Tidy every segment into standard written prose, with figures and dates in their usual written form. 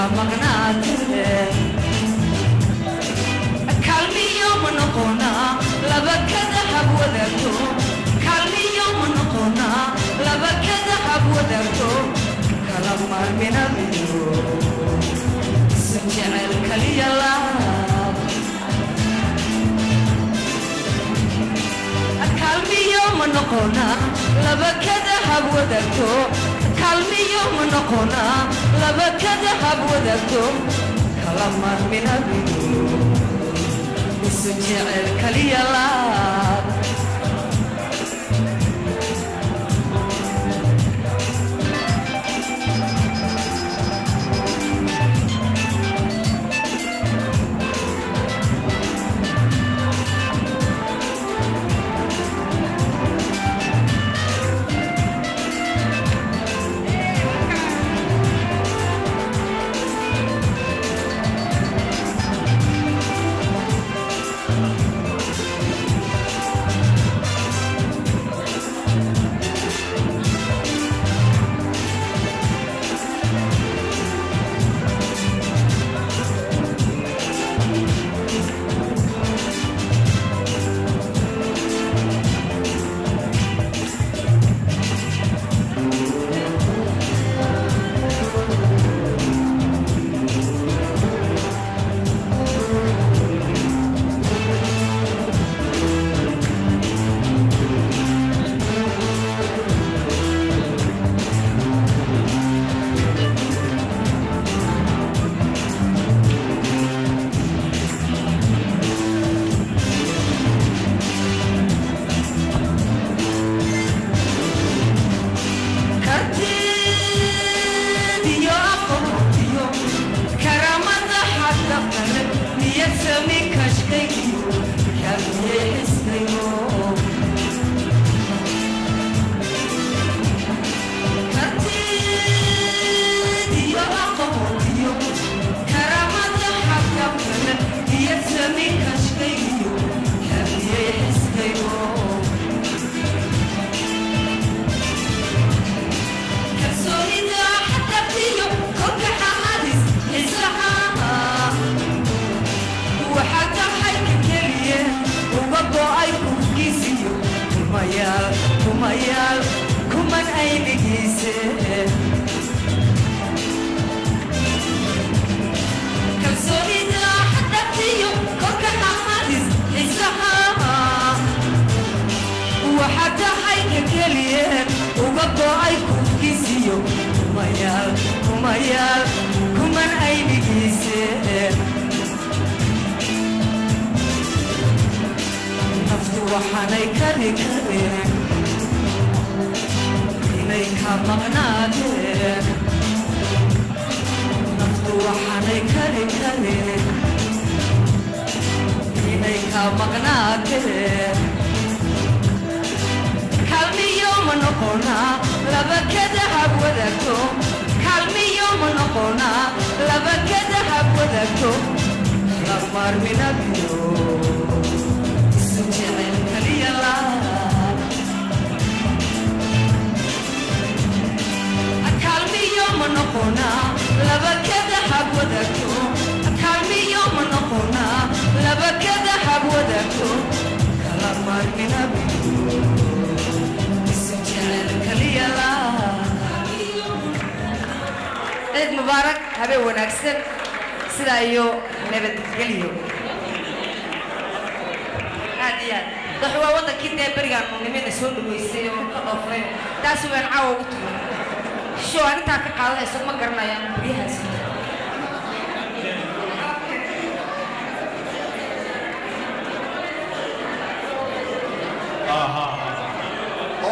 Ka maqnaatee kaalmiyo ma noqonaa laba kada hab wadaagto, kaalmiyo ma noqonaa laba kada hab wadaagto, kala maarminabiyo isu jecel kaliya laab. Kaalmiyo ma noqonaa laba kada hab wadaagto, kaalmiyo ma noqonaa laba kada hab wadaagto, kala maarminabiyo isu jecel kaliya laab. Kartidiyo aqoontiyo karaamada xagga kale, niyad sami kashkaygiyo kaamiyey xiskaygo. Kartidiyo aqoontiyo karaamada xagga kale, niyad sami kashkaygiyo kaamiyey xiskaygo. Kalsoonida xadabtiyo kolka xaadis xisaha, waxaa tahay ka keliye uga go'ay kufkiisiyo kumayaal kumayaal kuman aynigiise. Kalsoonida xadabtiyo kolka xaadis xisaha, waxaa tahay ka keliye uga go'ay kufkiisiyo kumayaal kumayaal kuman aynigiise. Naftu waxaanay kari karin inay ka maqnaateen, naftu waxaanay kari karin inay ka maqnaateen. Kaalmiyo ma noqonaa laba kada hab wadaagto, kaalmiyo ma noqonaa laba kada hab wadaagto, kala maarminabiyo isu jecel kaliya laab. Kaalmiyo ma noqonaa laba kada hab wadaagto, kaalmiyo ma noqonaa laba kada hab wadaagto, kala maarminabiyo isu jecel kaliya laab. Ciid mubaarak, habeen wanaagsan, sidaa iyo nabadgelyo. Aad iyo aad dax waa waddankii dee berigaan nimina soo dhaweysay oo ka dhoofnay, taas waan caawa ugu tuman show aan intaa ka qaadanayso ma garanayaan guryahaas.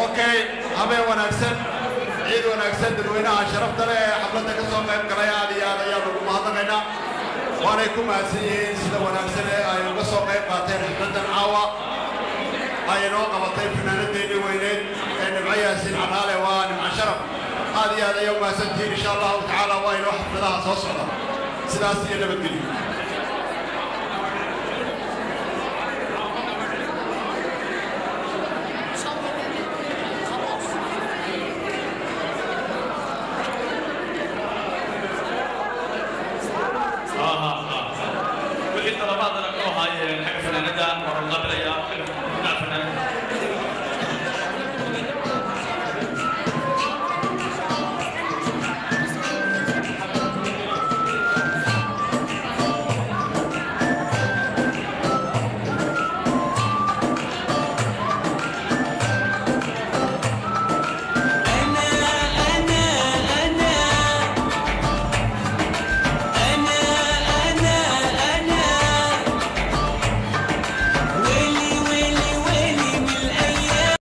Okay, habeen wanaagsan, ciid wanaagsan. Dadweynaha sharafta leh ee xafladda ka soo qayb galay aad iyo aad ayaan ugu mahadnaqaynaa, waanay ku mahadsan yihiin sida wanaagsan ee ay uga soo qayb qaateen xafladdan caawa ay inoo qabatay fanaanadeennii weyneed ee Nimco Yaasiin Caraale, waa Nimco Sharaf. Aad iyo aad ayaa u mahadsantihiin. Insha Allahu tacaala waa inoo xafladaha soo socda. Sidaas iyo nabadgelyo.